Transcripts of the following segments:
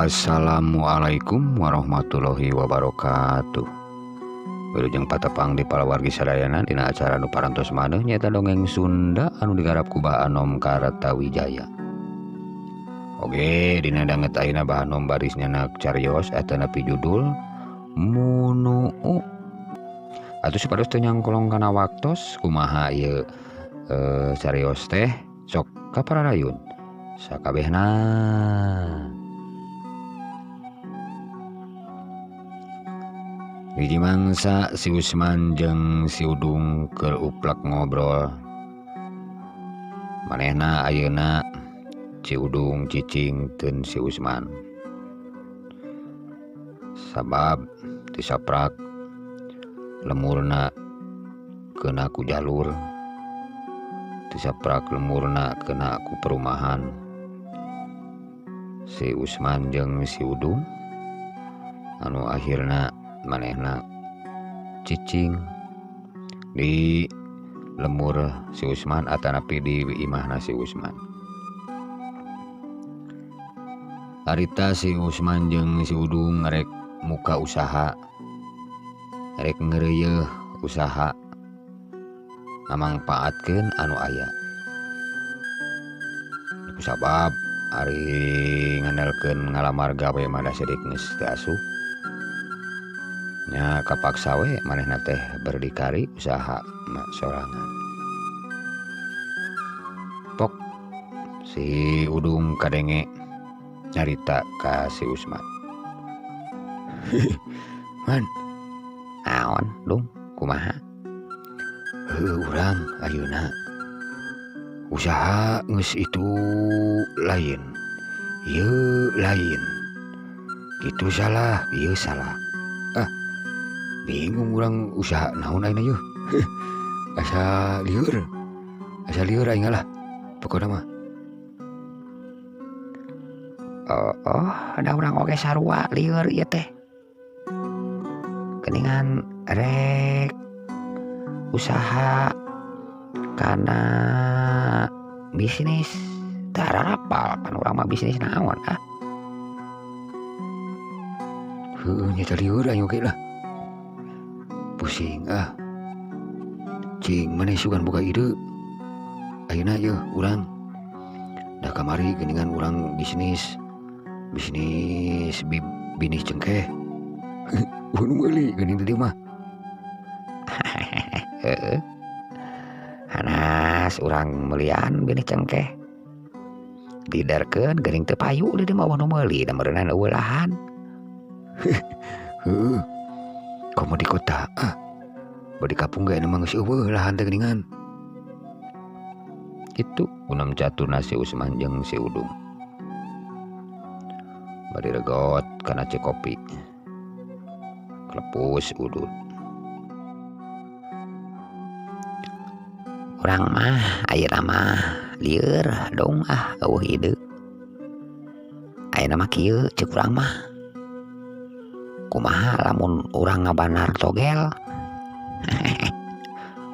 Assalamualaikum warahmatullahi wabarakatuh. Wilujeng patepang di palawargi sadayana dina acara nu parantos maneh nyaeta dongeng Sunda anu digarap ku Bah Anom Kartawijaya. Oge dina danget ayeuna Bah Anom baris nyanak carios atanapi judul Munuu. Atuh supados teu nyangkolong kana waktos kumaha ieu carios teh sok kapararayun sakabehna. Hiji mangsa si Usman jeung si Udung keur uplek ngobrol. Manehna ayeuna si Udung cicing teun si Usman. Sabab tisaprak lemurna kena ku jalur, tisaprak lemurna kena ku perumahan. Si Usman jeung si Udung anu akhirna manehna cicing di lemur si Usman atanapi di imahna si Usman. Harita si Usman jeung si Udung ngerek muka usaha, rek ngeureuyeeh usaha ngamangpaatkeun anu aya. Kusabab ari ngandalkeun ngalamar gawe mah da sedik geus teu asup. Nya kapaksa we manehna teh berdikari usaha sorangan. Pok si Udung kadenge nyarita ka si Usman. Man, naon Dung, kumaha? Heuh urang ayeuna usaha geus itu lain, ieu lain. Kitu salah, ieu salah. Ah, bingung urang usaha naon ayeuna yeuh. Asa lieur aing lah pokona mah. Oh, ada urang oge sarua lieur ieu teh. Geningan rek usaha kana bisnis teu arapal pan urang mah bisnis naon ah. Heuh nya teh lieur aing oge lah. Pusing ah. Cing maneh sugan boga ide. Ayeuna yeuh urang da kamari geuningan urang bisnis binih cengkeh. Nu meuli geuning di dieu mah. Heeh. Hanas urang meulian binih cengkeh. Didarkeun geuning teu payu di dieu mah nu meuli da meureunana eueuh lahan. Heuh. Komo di kota ah. Bari kampung ge emang geus eueuh lahan teh geuningan. Kitu unam caturna si Usman jeung si Udung. Bari regot kana cikopi. Klepus udud. Urang mah ayeuna mah lieur dong ah eueuh ide. Ayeuna mah kieu ceuk urang mah. Kumaha lamun urang ngabanar togel?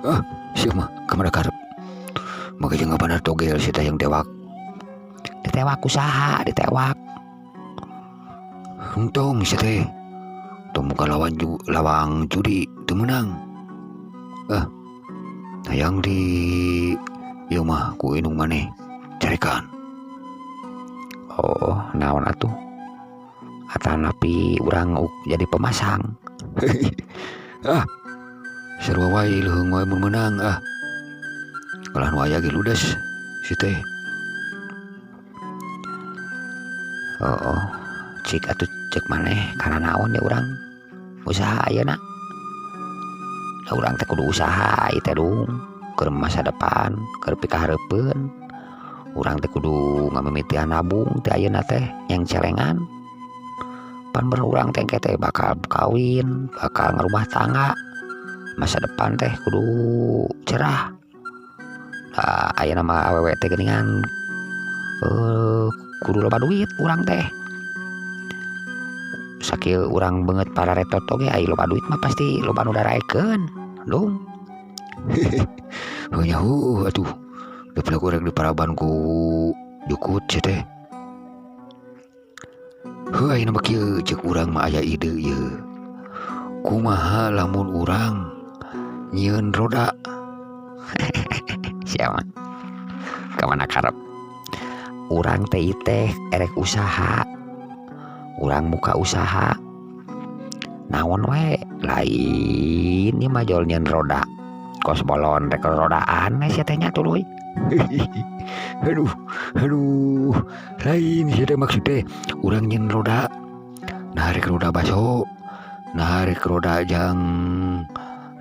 Ah, sia mah kamana karep. Make jeung ngabanar togel sia teh yang tewak. Ditewak usaha, ditewak. Untung sia teh. Tong muka lawan lawang judi teu meunang. Ah, hayang di ieu mah ku indung maneh carekan. Oh, naon atuh? Atanapi urang jadi pemasang. Ah, sarua wae leuheung wae mun meunang ah. Kalah nu aya ge ludes si teh. Oh, cik atuh cek maneh kana naon ya urang usaha ayeuna. Da urang teh kudu usaha ieu teh Dung, keur masa depan, keur pikahareupeun. Urang teh kudu ngamimitian nabung teh ayeuna teh yang celengan. Pan bener urang teh engke teh bakal kawin, bakal ngarumah tangga. Masa depan teh kudu cerah. Da ayeuna mah awewe teh geuningan kudu loba duit urang teh. Sakieu urang beungeut pararetot oge ai loba duit mah pasti loba nu daraekeun, Dung. Heuh nya heueuh atuh. Da pelaku rek diparaban ku jukut sia teh. Heuh, ayeuna mah kieu, ceuk urang mah aya ide ieu. Kumaha lamun urang nyieun roda? Siapa kemana karep urang teh teh erek usaha, urang muka usaha naon we, lain ieu mah jol nyieun roda, kos bolon rek rodaan we sia teh nya tuluy. Aduh, aduh, lain sia teh, maksud teh urang nyieun roda. Nah, rek roda baso, nah rek roda jang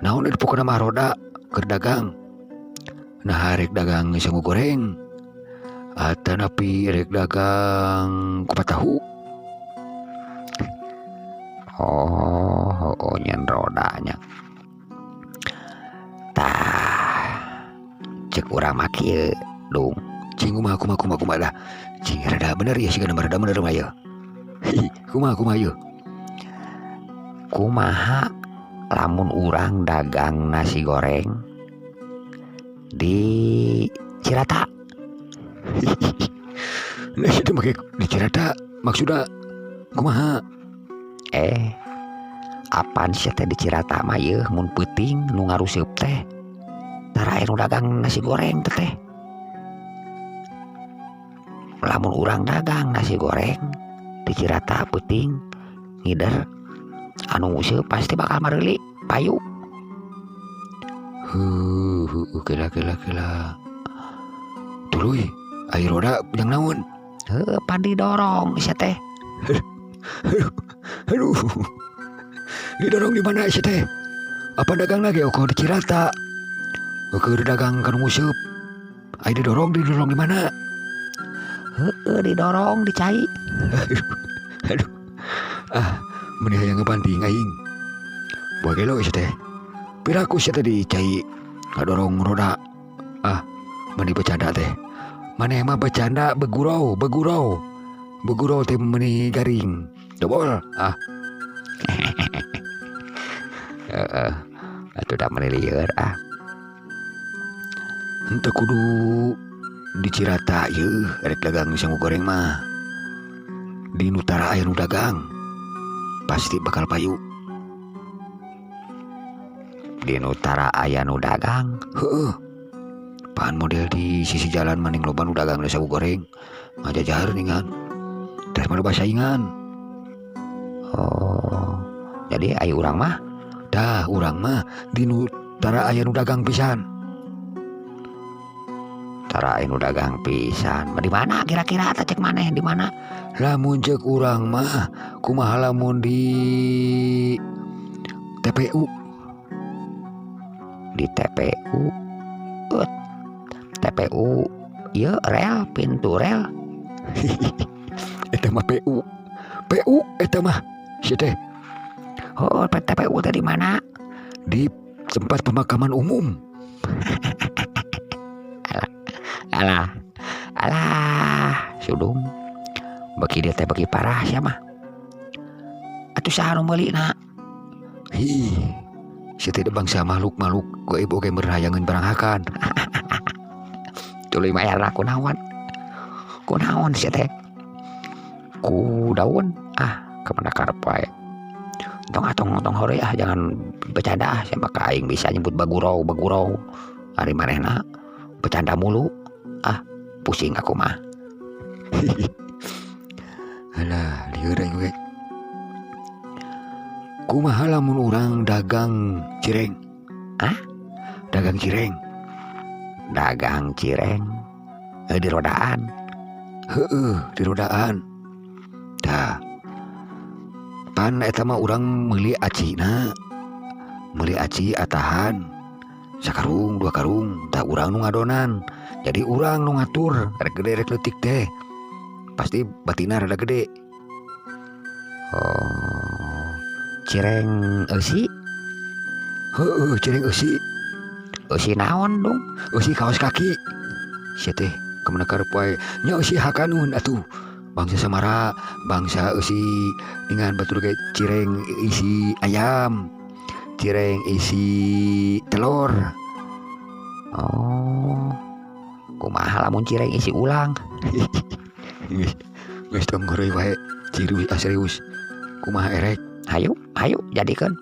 naon eta, pokona mah roda keur dagang. Nah, rek dagang sangu goreng atanapi rek dagang kupat tahu. Oh, nyieun rodanya. Tah, cek urang mah kieu, Dung. Cing, kumaha, kumaha, kumaha, kumaha lah. Cing, rada bener ya sigana mah, rada bener mah ya. Kumaha, kumaha ieu? Kumaha lamun urang dagang nasi goreng di Cirata? Nah, itu make di Cirata maksudna kumaha? Eh, apan sia teh di Cirata mah yeuh mun peuting nu ngaruseup teh tara aya nu dagang nasi goreng teh. Lamun urang dagang nasi goreng di Cirata peuting ngider, anu nguseup pasti bakal mareuli, payu. Heuh, heuh, kela, kela, kela. Tuluy, ai roda jang naon? Heuh, pan didorong sia teh. Aduh, aduh. Didorong di mana sia teh? Apa dagang lagi oko di Cirata? Keur dagang kan nguseup. Ai didorong, didorong di mana? Heueuh, didorong di cai. Aduh, aduh. Ah, meni hayang ngebanting aing. Buah gelo sia teh. Piraku sia teh di cai ngadorong roda. Ah, meni bercanda teh. Maneh mah bercanda, begurau, begurau. Begurau teh meni garing. Dobol. Ah. Heeh. Atuh da meni lieur ah. Henteu kudu di Cirata yeuh rek dagang sangu goreng mah. Di nu tara aya nu dagang. Pasti bakal payu. Di nu tara aya nu dagang. Heeh. Pan model di sisi jalan maning loba nu dagang sagu goreng. Ngajajar ningan. Terus mah loba saingan. Oh. Jadi ai urang mah? Dah, urang mah di nu tara aya nu dagang pisan. Tara aya nu dagang pisan. Di mana kira-kira tah, cek maneh di mana? Lamun cek urang mah, kumaha lamun di TPU? Di TPU. Ut. TPU ieu rel, pintu rel. Eta mah PU. PU eta mah. Sia teh. Oh, TPU teh di mana? Di tempat pemakaman umum. Alah, alah, alah, sudung. Beki dia teh beki parah sia mah. Atuh saha nu meulina? Hi. Sia teh bangsa makhluk-makhluk gaib oge meureun barang hakan. Tuluy mayarna kunaon? Kunaon sia teh? Ku daun. Ah, kemana karep wae. Tong ah, tong, tong heureuy ah, jangan bercanda ah, sia mah ka aing bisa nyebut bagurau, bagurau. Ari manehna bercanda mulu. Ah, pusing aku mah. Alah, lieur aing we. Kumaha lamun urang dagang cireng? Hah? Dagang cireng. Dagang cireng. Di rodaan. Heeh, di rodaan. Tah. Pan eta mah urang meuli acina. Meuli aci atahan. Sakarung, dua karung, tah urang nu ngadonan. Jadi urang nu ngatur, rek gede rek leutik teh. Pasti batina rada gede. Oh, cireng eusi? Heeh, cireng eusi. Eusi naon dong? Eusi kaos kaki. Sia teh kemana karep wae. Nya eusi hakanun atuh. Bangsa Samara, bangsa eusi dengan batur ge cireng isi ayam, cireng isi telur. Oh, kumaha lamun cireng isi ulang? Geus, geus, tong heureuy wae. Serius ah serius. Kumaha erek? Hayu, hayu jadikeun.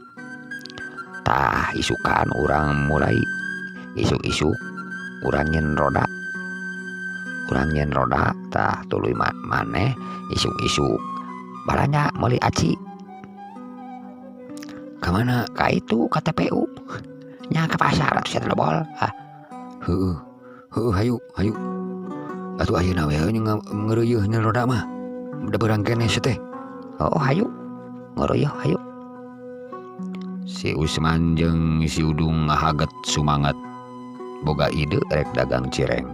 Tah isukan urang mulai isuk-isuk urang nyen roda. Urang nyen roda tah tuluy maneh isuk-isuk balanja meuli aci. Ka mana? Ka itu ka TPU. Nya ka pasar atuh sia bol. Ah. Heueuh. Heueuh hayu, hayu. Atuh ayeuna we ngeureuyeun nyen roda mah. Da beurang keneh sia teh. Oh hayu. Ngeureuyeun hayu. Si Usman jeung si Udung ngahaget sumanget boga ide rek dagang cireng.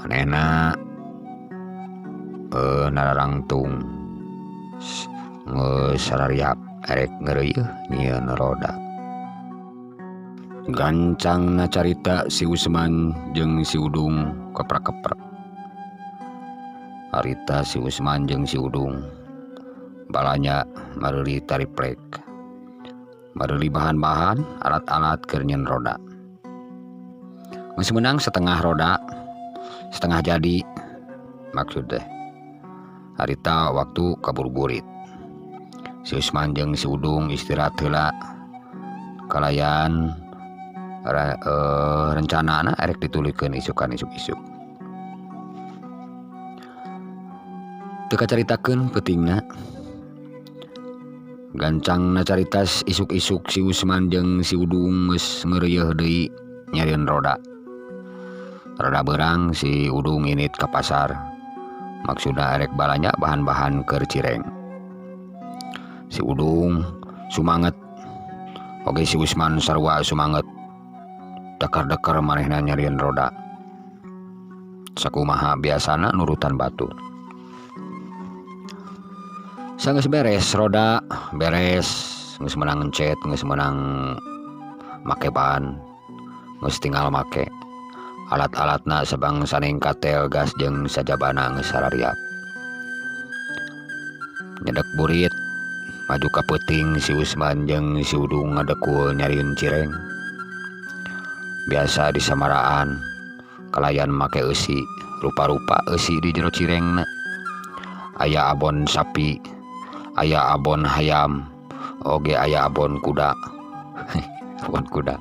Manehna nararangtung geus sarariap erek ngeureuyeun nyieun roda. Gancangna carita si Usman jeung si Udung keprak-keprek. Harita si Usman jeung si Udung balanja mareuli tariplek. Mareuli bahan-bahan alat-alat keur nyieun roda. Geus meunang setengah roda, setengah jadi maksud teh. Harita waktu kaburuburit. Si Usman jeung si Udung istirahat heula kalayan rencanana erek dituluykeun isukan isuk-isuk. Teu kacaritakeun peutingna. Gancangna caritas isuk-isuk si Usman jeung si Udung geus ngeureuyeun deui nyarieun roda. Roda beurang si Udung init ka pasar. Maksudna erek balanja bahan-bahan keur cireng. Si Udung sumanget oge si Usman sarua sumanget. Dakar-dakar manehna nyarieun roda. Sakumaha biasana nurutan batur. Sanggeus beres roda, beres geus meunang encet, geus meunang make ban, geus tinggal make. Alat-alatna sabangsa katel gas jeung sajabana geus sarariap. Nyedek burit maju ka peuting si Usman jeung si Udung ngadekul nyarieun cireng. Biasa di samaraan kalayan make eusi, rupa-rupa eusi di jero cirengna. Aya abon sapi, aya abon hayam, oge aya abon kuda. Abon kuda.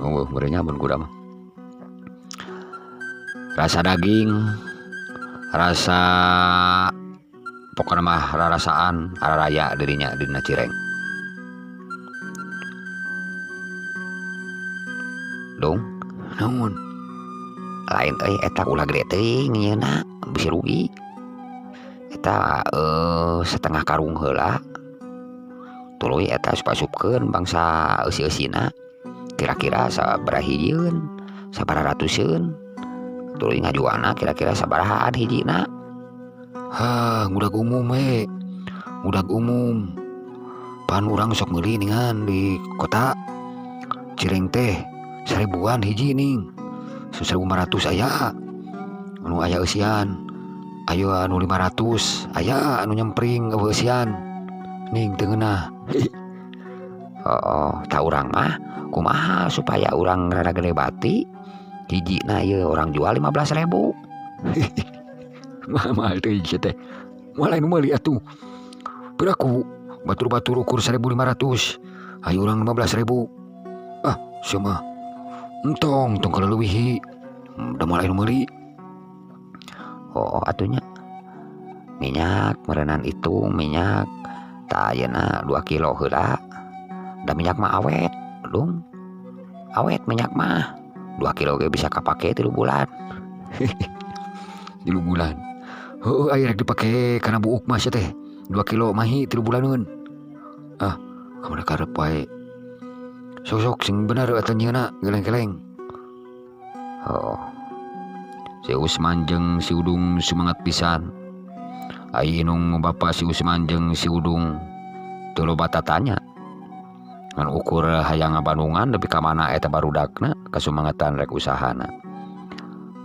Oh, merenya abon kuda mah. Rasa daging, rasa pokona mah rarasaan raraya dirinya dina cireng. Dong, naon? Lain euy eta ulah gede teuing nyieunna, bisi rugi. Eta setengah karung heula. Tuluy eta asup-asupkeun bangsa eusi-eusina. Kira-kira sabaraha hijieun, sabaraha ratuseun. Tuluy ngajualna kira-kira sabarahaan hijina. Hah, ngudag umum we. Ngudag umum. Pan urang sok meuli ningan di kota. Cireng teh 1000-an hiji ning. 1500 aya. Anu aya eusian. Ayo anu 500, aya anu nyempring eueuh eusian. Ning teu ngeunah. Oh, ta urang mah kumaha supaya urang rada gede bati? Hijina ieu urang jual 15.000. Mahal teuing sia teh. Moal anu meuli atuh. Piraku batur-batur ukur 1500. Ayo urang 15.000. Ah, sia mah. Entong, tong kaleuwihi. Da moal anu meuli. Oh, atunya. Minyak meureunan hitung minyak. Tah ayeuna 2 kilo heula. Da minyak mah awet, Dung. Awet minyak mah. 2 kilo ge bisa kapake 3 bulan. 3 bulan. Heueuh aya rek dipake kana buuk mah sia teh. 2 kilo mahi 3 bulaneun. Ah, kamana karep wae. Sok-sok sing bener eta nyieunna geleng-geleng. Oh. Si Usman jeung si Udung sumangat pisan. Ai inung bapa si Usman jeung si Udung teu loba tatanya. Ngan ukur hayang ngabandungan nepi ka mana eta barudakna kasumangetan rek usahana.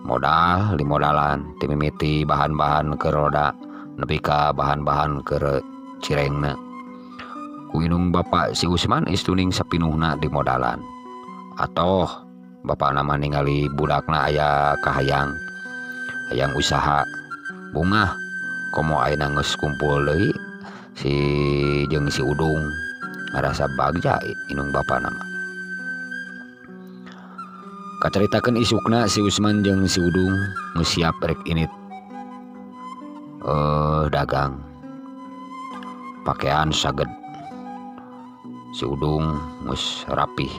Modal dimodalan ti mimiti bahan-bahan keur roda nepi ka bahan-bahan keur cirengna. Ku inung bapa si Usman istuning sapinuhna dimodalan. Atoh bapana mah ningali budakna aya kahayang, hayang usaha, bungah Komo ayeuna geus kumpul deui si jeung si Udung ngarasa bagja indung bapana mah. Kacaritakeun isukna si Usman jeung si Udung geus siap rek init dagang. Pakaian saged. Si Udung geus rapih,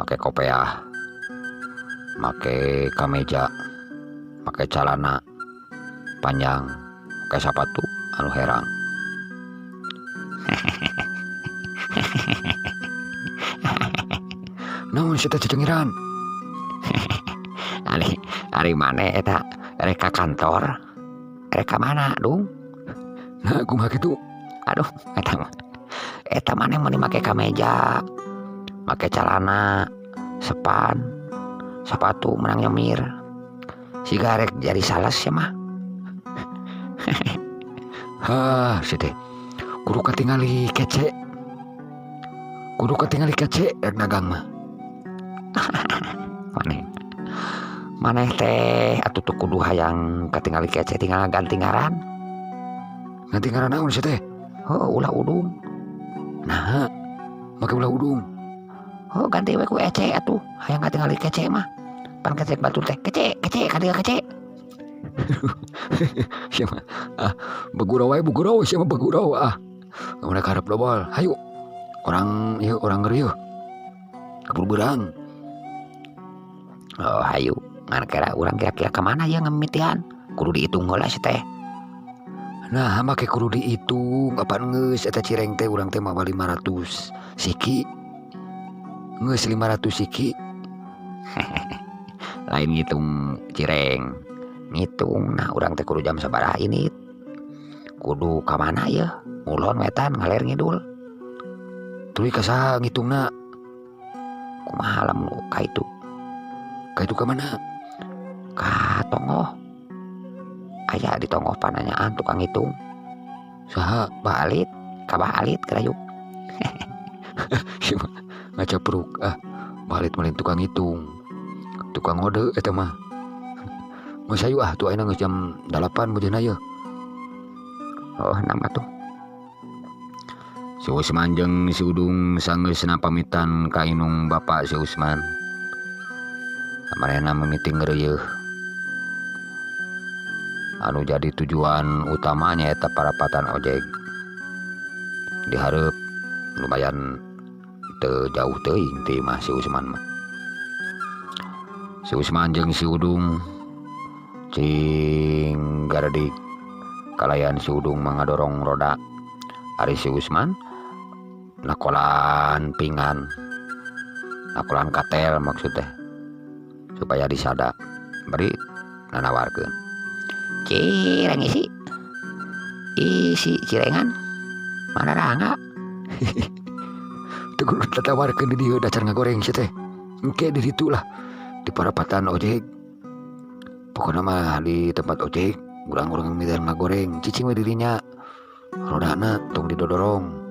make kopeah, make kameja, make calana panjang, make sapatu anu herang. Naon sia teh cecengiran? Ari, ari maneh eta rek ka kantor, rek ka mana Dung? Nah, kumaha kitu? Aduh, eta mah. Eta maneh mun make kameja, make calana, sepan, sepatu menang nyemir. Siga rek jadi sales ya mah. Hah, sia teh. Kudu katingali kece. Kudu katingali kece rek dagang mah. Maneh. Maneh teh atuh teu kudu hayang katingali kece tinggal ganti ngaran. Ganti ngaran naon sia teh? Heuh, ulah Udung. Nah, make ulah Udung. Oh, ganti we ku Ece atuh. Hayang katingali kece mah. Pan kece batur teh kece, kece katingali kece. Sia mah ah begurau wae begurau sia mah begurau ah. Udah karep dobol. Hayu. Orang ieu orang ngerieuh. Keburu beurang. Oh, hayu. Ngan kira urang kira-kira ka mana ya ngemitian? Kudu dihitung heula si teh. Nah, make kudu dihitung apaan geus eta cireng teh urang teh mawa 500 siki. Geus 500 siki. Lain ngitung cireng. Ngitung nah urang teh kudu jam sabaraha ini. Kudu ka mana ya? Ngulon wetan ngaler ngidul. Tuluy ka saha ngitungna? Kumaha lamun ka itu? Ka itu ka mana? Ka tonggoh. Aya di tonggoh pananyaan tukang ngitung. Saha? Bah Alit, ka Bah Alit kerayuk. Sia mah ngacapruk ah. Bah Alit mah lain tukang ngitung. Tukang ngode eta mah. Geus hayu ah tuh ayeuna geus jam 8 meujeunna yeuh. Oh, nama tuh. Si Usman jeung si Udung sanggeusna pamitan ka indung bapa si Usman. Manehna mimiti ngeureuyeuh. Anu jadi tujuan utamanya eta parapatan ojek. Dihareup lumayan teu jauh teuing ti imah si Usman mah. Si Usman jeung si Udung cing gardik kalayan si Udung mah ngadorong roda. Ari si Usman nakolan pingan, nakolan katel maksud teh supaya disada. Beri nanawarkeun. Cireng isi, isi cirengan mana rangga? Teu kudu tatawarkeun di dieu dacar ngagoreng sia teh. Engke di ditu lah di parapatan ojek. Pokona mah di tempat ojek urang-urang mitar ngagoreng cicing we dirinya. Rodana tong didodorong.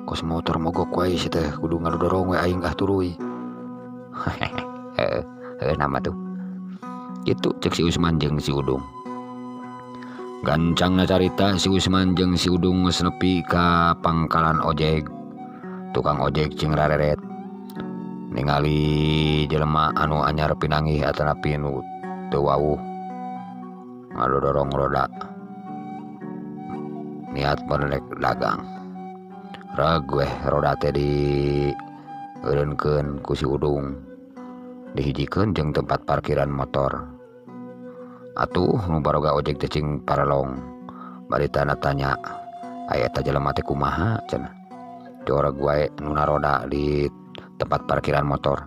Kos motor mogok wae sia teh kudu ngadodorong we aing ah tuluy. Heeh, heeh nama tuh. Gitu cek si Usman jeung si Udung. Gancangna carita si Usman jeung si Udung geus nepi ka pangkalan ojek. Tukang ojek cing rareret. Ningali jelema anu anyar pinanggih atanapi nu teu wawuh ngadodorong roda. Niat merek dagang. Reg weh roda teh dieureunkeun ku si Udung. Dihijikeun jeung tempat parkiran motor. Atuh nu baroga ojek teh cing paralong. Bari tanda tanya, aya eta jelema teh kumaha cenah. Joreg wae nu naroda di tempat parkiran motor.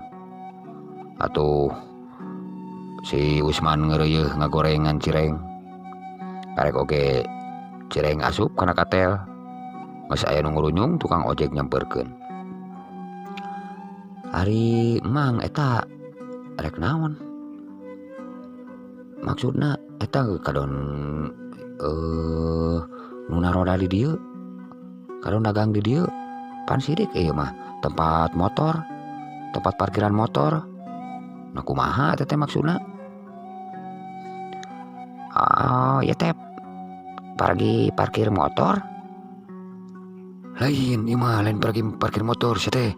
Atuh si Usman ngeureuyeuh ngagorengan cireng. Karek oge cireng asup kana katel. Geus aya nu ngurunyung tukang ojek nyamperkeun. Ari mang eta rek naon? Maksudna eta kadon nu naroda di dieu, kadon dagang di dieu, pan sirik ieu mah tempat motor, tempat parkiran motor. Nah kumaha eta teh maksudna? Ah, ya teh Paragi parkir motor. Lain ieu mah, lain paragi parkir motor sia teh.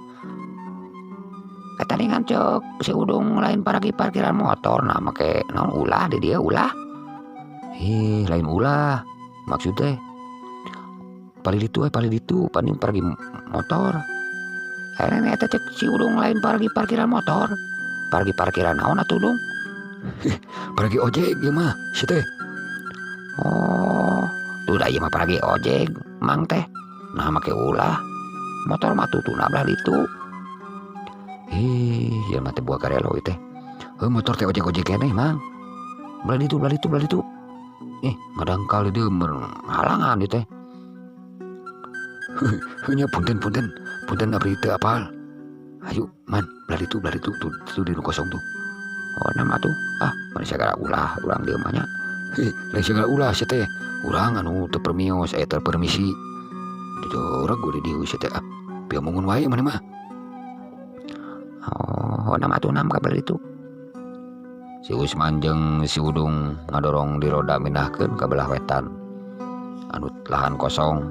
Eta ningan cek si Udung lain paragi parkiran motor, nah make naon ulah di dieu ulah. Ih, lain ulah maksud teh. Palih ditu we, palih ditu paning paragi motor. Ayeuna eta cek si Udung lain paragi parkiran motor. Paragi parkiran naon atuh, Dung? Paragi ojek ieu mah sia teh. Oh, tuh da ieu mah paragi ojek mang teh. Nah make ulah. Motor mah tutuna belah ditu. Ih, ieu mah teh buah garelo ieu teh. Heuh, motor teh ojek-ojek keneh mang. Belah ditu, belah ditu, belah ditu. Ih, ngadangkal di dieu halangan ieu teh. Heuh nya, punten, punten. Punten, abdi teu apal. Hayu man, belah ditu, belah ditu, tuh, tuh di nu kosong tuh. Oh, nama tuh. Ah, mun sagala ulah urang dieu mah nya. Hih, lain sagala ulah sia teh. Urang anu teu permios, teu permisi. Jorog gue di dieu sia teh. Ah, piomongun wae maneh mah. Oh, nama tuh nam kabar itu. Si Usman jeung si Udung ngadorong di roda mindahkeun ka belah wetan. Anu lahan kosong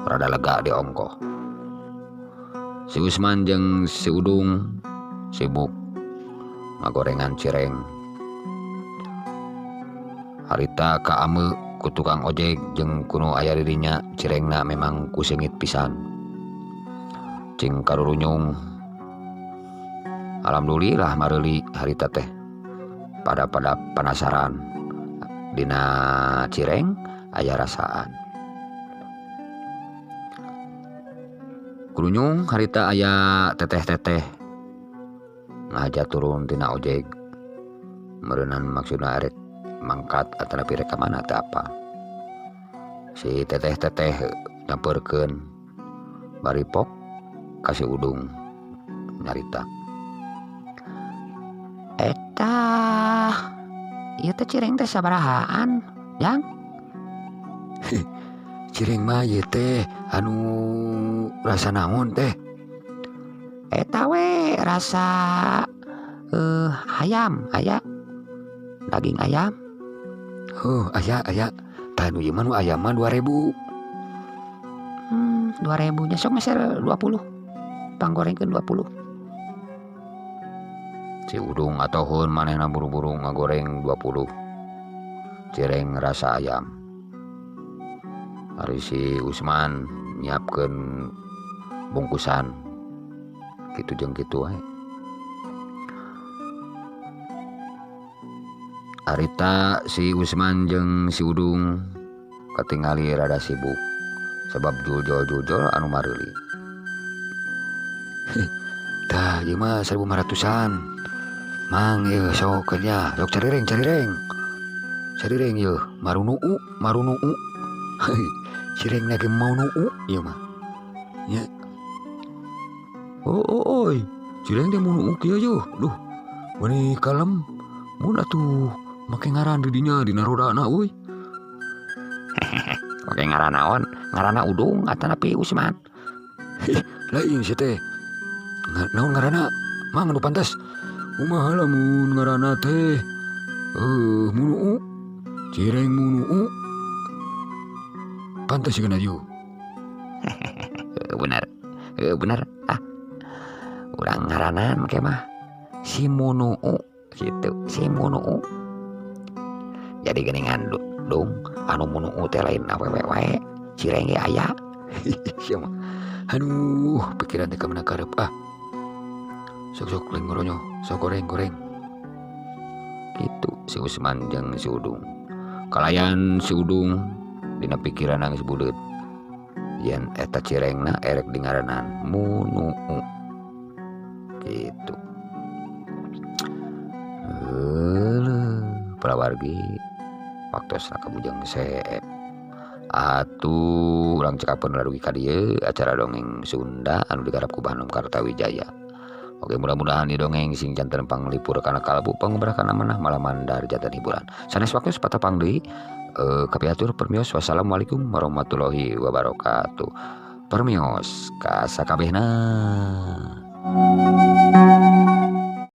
rada lega di ongkoh. Si Usman jeung si Udung sibuk ngagorengan cireng. Harita kaame ku tukang ojek jeung kuno aya di dinya, cirengna memang kusengit pisan. Cing karurunyung. Alhamdulillah mareuli harita teh. Pada-pada penasaran dina cireng aya rasaan. Kurunyung harita aya teteh-teteh ngaja turun tina ojek. Meureunan maksudna erek mangkat atanapi rek ka mana teh apa. Si teteh-teteh nyamperkeun bari pok ka si Udung nyarita. Eta ieu teh cireng teh sabarahaan, Jang? Cireng mah ieu teh anu rasa naon teh? Eta we rasa ayam, aya daging ayam. Oh, aya, aya. Tah nu ieu mah nu ayam mah 2000. 2000 nya sok meser 20. Panggorengkeun 20. Si Udung atohun manehna buru-buru ngagoreng 20 cireng rasa ayam. Ari si Usman nyiapkeun bungkusan kitu jeung kitu wae. Harita si Usman jeung si Udung katingali rada sibuk sebab juljol-juljol anu mareuli. Tah ieu mah 1500-an. Mang ieu sok nya, sok carireng, carireng. Carireng ieu, marunuu, marunuu. Cirengna ge mau nuu ieu mah. Nya. Oh, oh, oi. Cireng teh mau nuu kieu yeuh. Duh, meuni kalem. Mun atuh make ngaran di dinya dina rodana euy. Make ngaran naon? Ngaranna Udung atanapi Usman? Lain sia teh. Naon ngaranna? Mang anu pantas. Kumaha lamun ngaranna teh? Munuu. Cireng munuu. Pantas sigana ieu. Bener. Bener. Ah. Urang ngaranan make mah si Munuu gitu, si Munuu. Jadi geuningan Dung, anu Munuu teh lain awewe wae, cireng ge aya. Sia mah. Aduh, pikiran teh ka mana karep ah. Sok-sok lain ngoronyo, sok goreng-goreng. Gitu si Usman jeung si Udung. Kalayan si Udung dina pikiran geus buleut. Yen eta cirengna erek dingaranan Munuu. Gitu. Heuh, palawargi waktosna kabujeng seep. Atuh urang cekapeun dugi ka dieu acara dongeng Sunda anu digarap ku Bahnum Kartawijaya. Oke, mudah-mudahan ieu dongeng sing janten panglipur kana kalbu, pangubrah kana manah malah mandar janten hiburan. Sanes waktu patapang deui, kapihatur permios. Wassalamualaikum warahmatullahi wabarakatuh. Permios ka sakabehna.